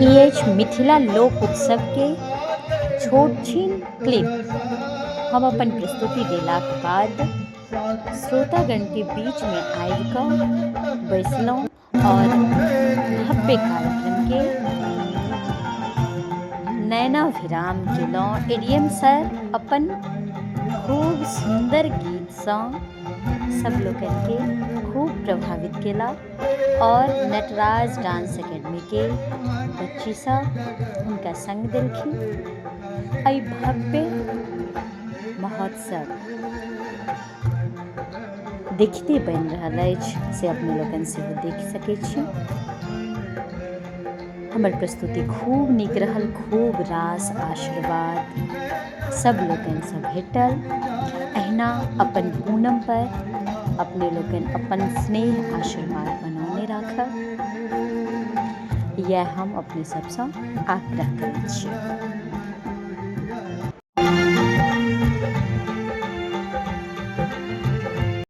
ई अछि मिथिला लोक उत्सवके छोट छिन क्लिप। हम अपन प्रस्तुति देलाक बाद श्रोतागणके बीचमे आबि कऽ बैसलहुँ आओर भव्य कार्यक्रमके नयनाभिराम केलहुँ। ए डी एम सर अपन खूब सुन्दर गीतसँ सब लोकनिके खूब प्रभावित केला आओर नटराज डांस एकेडमीके बच्ची सब हुनका सङ्ग देलखिन। एहि भव्य महोत्सव देखिते बनि रहल अछि से अपने लोकनि सेहो देखि सकै छी। हमर प्रस्तुति खूब नीक रहल, खूब रास आशीर्वाद सब लोकनिसँ भेटल। अहिना अपन पूनम पर अपने लोकनि अपन स्नेह आशीर्वाद बनौने राखब, इएह हम अपने सबसँ आग्रह करै छी।